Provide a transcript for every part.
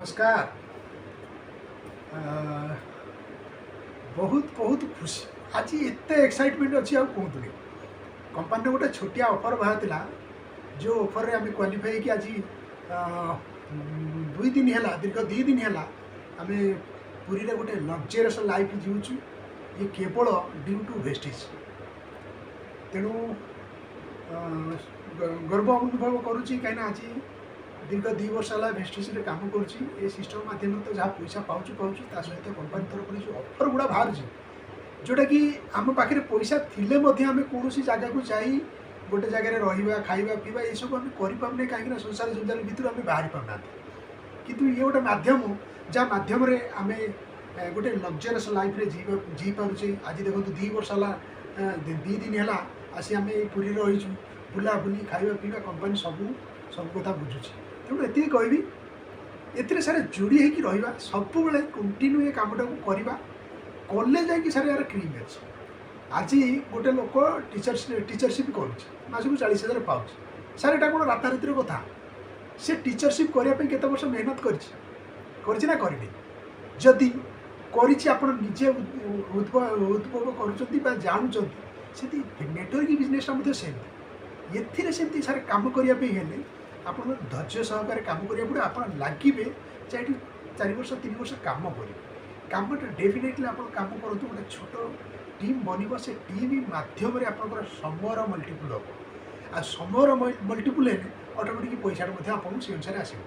ନମସ୍କାର। ବହୁତ ବହୁତ ଖୁସି ଆଜି। ଏତେ ଏକ୍ସାଇଟମେଣ୍ଟ ଅଛି ଆଉ କୁହନ୍ତୁନି। କମ୍ପାନୀର ଗୋଟେ ଛୋଟିଆ ଅଫର୍ ବାହାରିଥିଲା, ଯେଉଁ ଅଫର୍ରେ ଆମେ କ୍ୱାଲିଫାଇ ହେଇକି ଆଜି 2 ଦିନ ହେଲା, ଦୀର୍ଘ 2 ଦିନ ହେଲା ଆମେ ପୁରୀରେ ଗୋଟେ ଲକ୍ଜରିୟସ୍ ଲାଇଫ୍ ଜିଉଛୁ, ଇଏ କେବଳ ଡ୍ୟୁ ଟୁ ଭେଷ୍ଟିଜ୍। ତେଣୁ ଗର୍ବ ଅନୁଭବ କରୁଛି, କାହିଁକିନା ଆଜି ଦୀର୍ଘ 2 ବର୍ଷ ହେଲା ଭେଷ୍ଟିଜ୍ରେ କାମ କରୁଛି। ଏ ସିଷ୍ଟମ୍ ମାଧ୍ୟମରେ ତ ଯାହା ପଇସା ପାଉଛୁ ପାଉଛୁ, ତା ସହିତ କମ୍ପାନୀ ତରଫରୁ ଯେଉଁ ଅଫର୍ ଗୁଡ଼ା ବାହାରୁଛି, ଯେଉଁଟାକି ଆମ ପାଖରେ ପଇସା ଥିଲେ ମଧ୍ୟ ଆମେ କୌଣସି ଜାଗାକୁ ଯାଇ ଗୋଟେ ଜାଗାରେ ରହିବା, ଖାଇବା, ପିଇବା, ଏସବୁ ଆମେ କରିପାରୁନେ, କାହିଁକିନା ସଂସାର ଜଞ୍ଜାଳ ଭିତରୁ ଆମେ ବାହାରି ପାରୁନାହାନ୍ତି। କିନ୍ତୁ ଇଏ ଗୋଟେ ମାଧ୍ୟମ, ଯାହା ମାଧ୍ୟମରେ ଆମେ ଗୋଟେ ଲକ୍ଜରିୟସ୍ ଲାଇଫ୍ରେ ଜିଇ ପାରୁଛେ। ଆଜି ଦେଖନ୍ତୁ, 2 ବର୍ଷ ହେଲା, 2 ଦିନ ହେଲା ଆସି ଆମେ ଏଇ ପୁରୀରେ ରହିଛୁ। ବୁଲାବୁଲି, ଖାଇବା, ପିଇବା, କମ୍ପାନୀ ସବୁ ସବୁ କଥା ବୁଝୁଛି। ତେଣୁ ଏତିକି କହିବି, ଏଥିରେ ସାର୍ ଯୋଡ଼ି ହେଇକି ରହିବା, ସବୁବେଳେ କଣ୍ଟିନ୍ୟୁ ଏ କାମଟାକୁ କରିବା, କଲେ ଯାଇକି ସାର୍ ଏହାର କ୍ରିମ୍ ଅଛି। ଆଜି ଗୋଟେ ଲୋକ ଟିଚରସିପ୍ କରୁଛି, ମାସକୁ 40,000 ପାଉଛି। ସାର୍, ଏଇଟା କ'ଣ ରାତାରାତିର କଥା? ସେ ଟିଚରସିପ୍ କରିବା ପାଇଁ କେତେ ବର୍ଷ ମେହନତ କରିଛି? କରିଛି ନା କରିନି? ଯଦି କରିଛି, ଆପଣ ନିଜେ ଉଦ୍ଭବ କରୁଛନ୍ତି ବା ଜାଣୁଛନ୍ତି। ସେଠି ନେଟୱାର୍କିଂ ବିଜନେସଟା ମଧ୍ୟ ସେମିତି। ଏଥିରେ ସେମିତି ସାର୍, କାମ କରିବା ପାଇଁ ହେଲେ ଆପଣଙ୍କୁ ଧୈର୍ଯ୍ୟ ସହକାରେ କାମ କରିବାକୁ ପଡ଼ିବ। ଆପଣ ଲାଗିବେ ଯେ ଏଠି 4 ବର୍ଷ, 3 ବର୍ଷ କାମ କରିବେ। କାମଟା ଡେଫିନେଟଲି ଆପଣ କାମ କରନ୍ତୁ, ଗୋଟେ ଛୋଟ ଟିମ୍ ବନିବ। ସେ ଟିମ୍ ମାଧ୍ୟମରେ ଆପଣଙ୍କର ସମୟର ମଲ୍ଟିପୁଲ୍ ହେବ। ଆଉ ସମୟର ମଲ୍ଟିପୁଲ୍ ହେଲେ ଅଟୋମେଟିକ୍ ପଇସାଟା ମଧ୍ୟ ଆପଣଙ୍କୁ ସେଇ ଅନୁସାରେ ଆସିବ।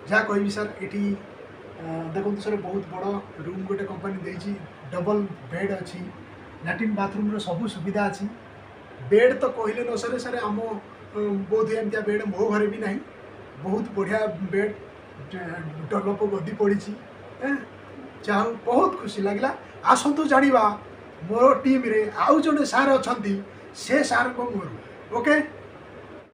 ଯାହା କହିବି ସାର୍, ଏଠି ଦେଖନ୍ତୁ ସାର୍, ବହୁତ ବଡ଼ ରୁମ୍ ଗୋଟେ କମ୍ପାନୀ ଦେଇଛି। ଡବଲ୍ ବେଡ଼୍ ଅଛି, ଲାଟ୍ରିନ୍ ବାଥରୁମ୍ର ସବୁ ସୁବିଧା ଅଛି। ବେଡ଼୍ ତ କହିଲେ ନ ସରେ ସାର୍। ଆମ ବୋଧ ଏମିତିଆ ବେଡ଼୍ ମୋ ଘରେ ବି ନାହିଁ। ବହୁତ ବଢ଼ିଆ ବେଡ଼୍, ଡଲପ ଗଦି ପଡ଼ିଛି। ଯାହା ହଉ, ବହୁତ ଖୁସି ଲାଗିଲା। ଆସନ୍ତୁ ଜାଣିବା, ମୋର ଟିମ୍ରେ ଆଉ ଜଣେ ସାର୍ ଅଛନ୍ତି, ସେ ସାର୍ଙ୍କ ମୁହଁରୁ। ଓକେ।